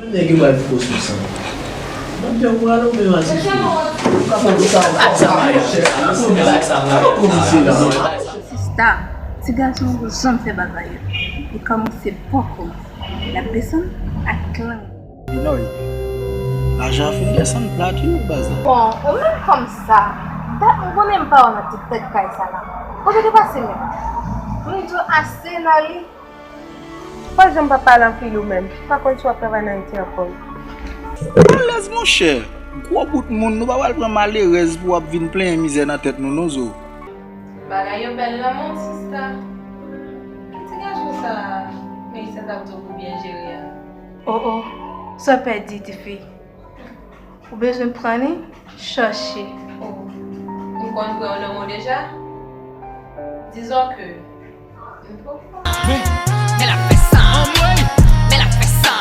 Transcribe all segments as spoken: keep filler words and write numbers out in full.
Nèg yo pral fouko sou san. Mwen te pral ou menm asiste. Ou ka fè sa, ou ka fè sa, monchè. Ou ka fè sa, monchè. Ou ka fè sa, monchè. Sista, ti gason an janm fè bagay yo. Li kòmanse bòkò. L ap desann ak lang. Binoy. Lajan ap fin desann plat wi baz la. Bon, ou menm fanm sa, dat m konnen m pa wè w nan ti tèt kay sa la. Kote w te pase menm? Moun di w ase nan li. Pa janm pa pale anpil ou menm. Pa konn si w ap travay nan Ayiti ankò wi. Alèz monchè, gwo bout moun, nou pa pral pran malerèz pou w ap vin plenyen mizè nan tèt nou non zo. Bagay yo bèl nan men w sista. Ki ti gason sa Melissa t ap di w pou byen jere a? Oh oh, sa w pèdi tifi. Ou bezwen pran li? Chache. Oh, m konn pran yon nan men w deja? Dizon ke m poko. Men, men l ap fè sa. Men l ap fè sa.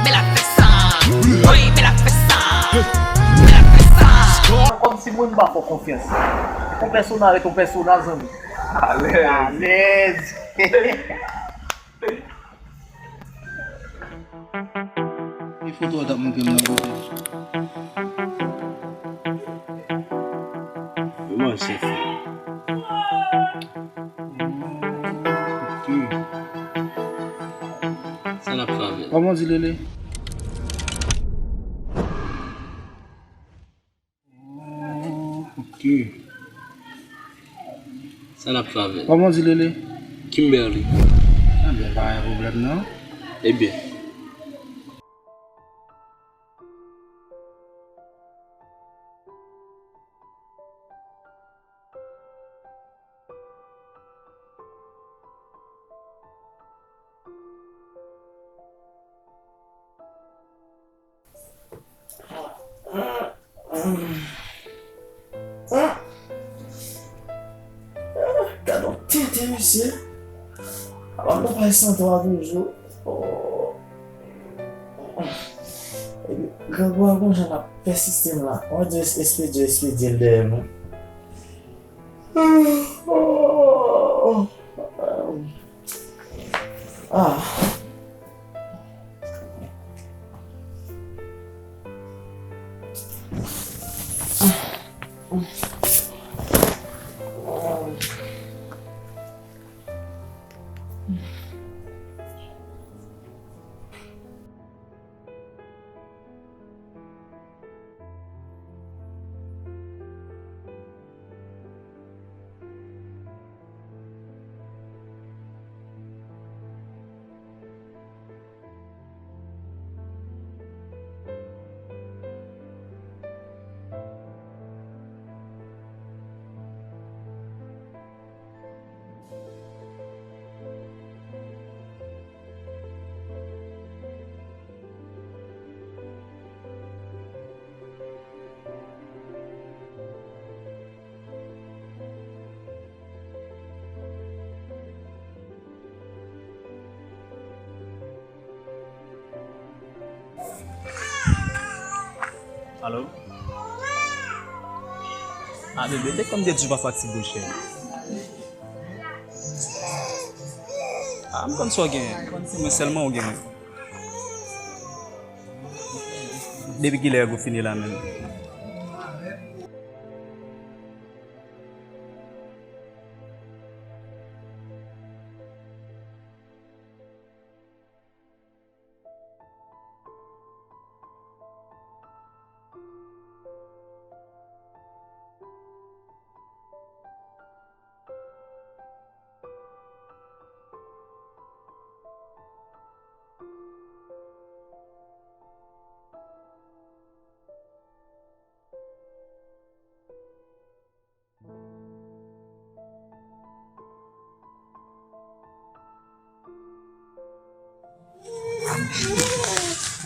Men l ap fè sa. Wi, men l ap fè sa. Men l ap fè sa. Kòmsi mwen m pa fè w konfyans. Yon pèsona ret yon pèsona, zanmi. Alèz. Alèz. E foto a t ap montre m nan kote. Kòman chèf? Ok. Sa n ap fè avè l? Kòman w di Lele? Ok. Sa n ap fè avè l? Kòman w di Lele? Kimberly. Ebyen, pa gen pwoblèm non. Ebyen. Gad yon tenten, mesye. Apa m nan paj san twa toujou. Oh. Epi, grangou a gon jan l ap pèsiste m la. Mwen di espedye, espedye l dèyè mwen. Ah. Alo? Ah, bebe, te konn te di w pa fatige w, cheri. Ah, m konn sa w genyen. M konn se mwen sèlman w genyen. Depi kilè w fini la menm?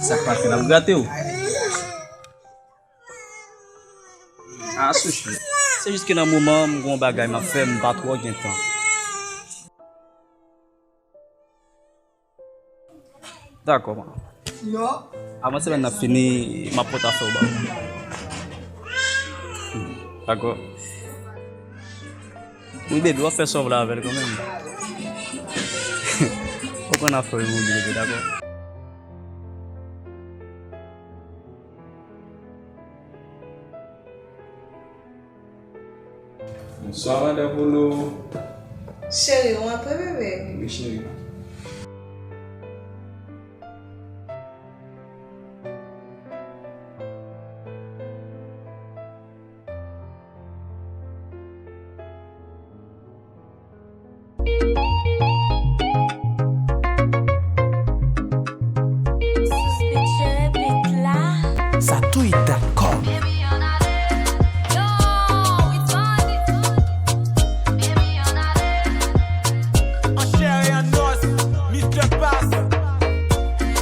Sa k pase la, m grate w. Ah, Sushi. Se jis ke nan moman an, m gen yon bagay m ap fè, m pa twò gen tan. Dakò, man. Avan semèn nan fini, m ap pote afè w ba w. Dakò. Wi, baby, w ap fè sa w vle avè l kanmenm. Ou konn afè w, wi, baby, dakò. Bonswa, madan Polo. Cheri, w antre, bebe? Wi, cheri. Satouy dot com. An chè e an os, Mister Pass.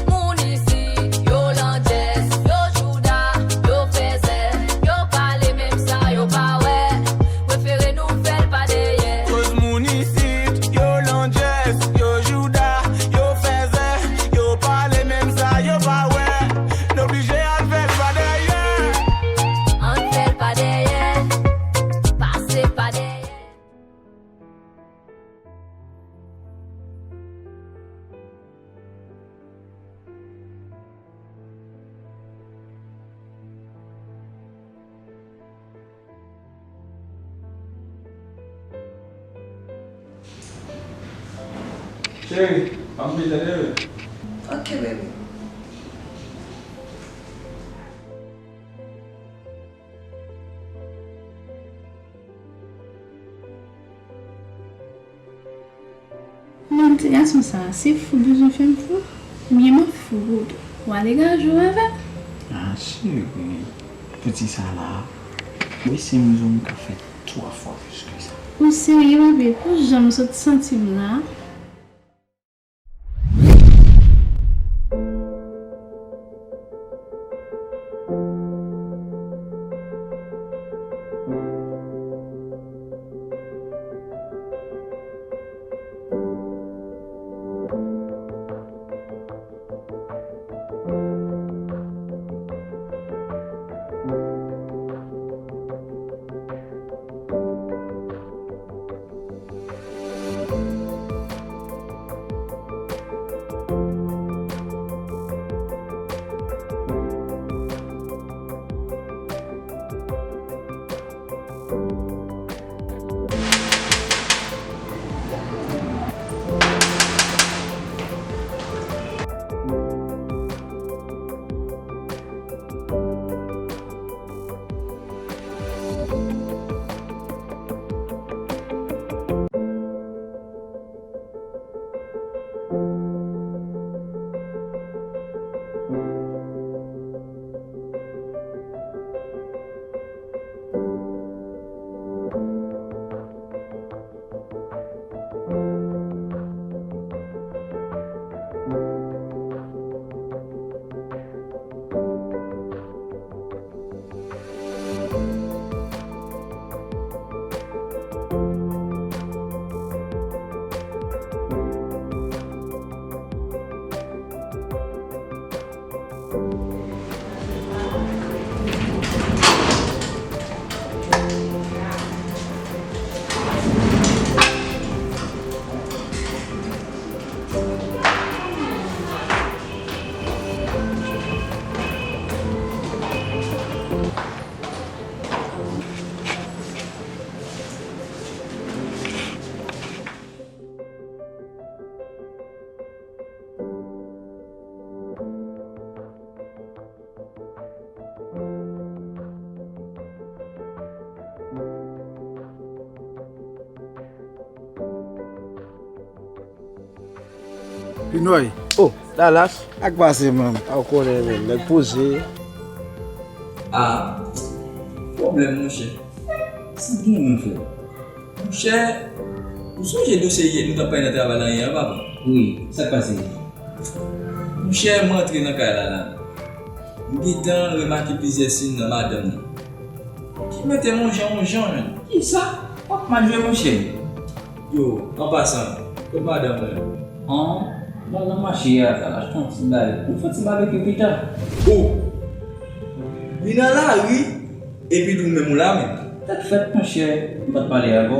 Moun isit, yo Landjès, yo Jouda, yo Fèzè, yo pale menm sa yo pa wè. Prefere nou fè l pa dèyè. Koz moun isit, yo Landjès, yo Jouda, yo Fèzè, yo pale menm sa yo pa wè. Nou blije al fè l pa dèyè. Ann fè l pa dèyè, pase pa dèyè. Cheri, ann vin tande wi. Ok, baby. Menm ti gason sa, se fou bezwen fè m fou? Oubyen m ap fou pou ou tou? W a degaje w avè m? Ah, cheri, piti sa la, wi, se mizou m ka fè twa fwa plis ke sa. Ou serye, bebe? Pou jan m sot santi m la. Pinoy. Oh, Dallas. Ak pase, man. A, ou konnen, men, nèg poze. Ah, pwoblèm, monchè. Sa gen, mon frè? Monchè, ou sonje dosye yèt nou t ap pale nan travay la yè a, papa? Wi, sa k pase? Monchè, m rantre nan kay la, la. M gentan remake plizyè siy nan madanm nan. Ki mete m on jan, on jan, menm. Kisa? W ap mal jwe, monchè. Yo, an pasan, kot madanm mwen? An, m al nan mache a, t al achte yon ti bagay. Nou fè ti babekyou pita. Oh! Li nan lari, epi li menm ou la menm. Tèt fèt, monchè, m pa t pale avè w.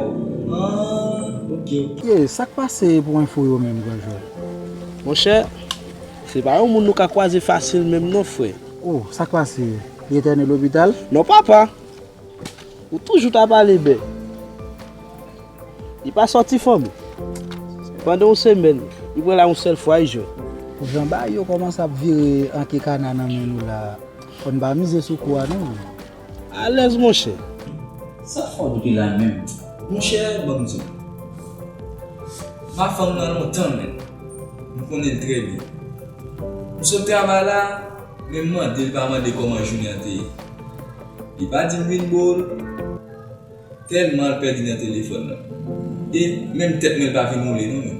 Ah, ok, ok. Ye, sa k pase pou enfo yo menm, Granjwè? Monchè, se pa yon moun nou ka kwaze fasil menm non, frè. Oh, sa k pase? Li entène lopital? Non, papa. Ou toujou ta pale bè. Li pa sòti fanmi. Pandan yon semèn, li pran la yon sèl fwa, li jwenn. Jan bagay yo kòmanse ap vire anke kana nan men nou la, fò n pa mize sou kou a non. Alèz, monchè. Sa fè w doute la menm? Monchè, ban m di w. M ap fanm nan lontan, menn. M konnen l trè byen. M sot travay la, men m mande l pa mande kòman jounen an te ye. Li pa di m vin bo l. Tèlman l pèdi nan telefòn nan. E menm tèt mwen l pa vin woule non, menn.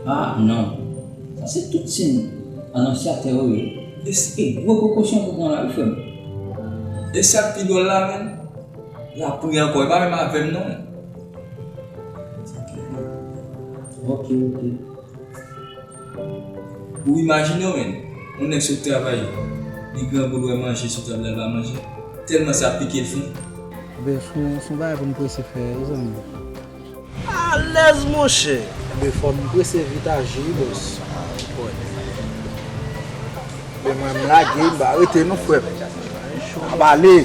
Ah non. Sa se tout siy anonsyatè yo ye. E s- e gwo prekosyon pou pran la wi, frè m. E sa k pi dwòl la, menn, l ap ri ankò, e pa menm avè m non. Ok, ok. Ou imajine w, menn, yon nèg sot travay, li grangou, l wè manje sou tab la, l pa manje. Tèlman sa pike l fen. Ben, s on, s on bagay pou n prese fè, zanmi. Alèz, monchè. Ben, fò n prese vit aji, bòs. Ben, mwen, m lage, m pa rete non, frè m. Ap ale.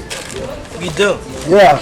Pridan. Yeah.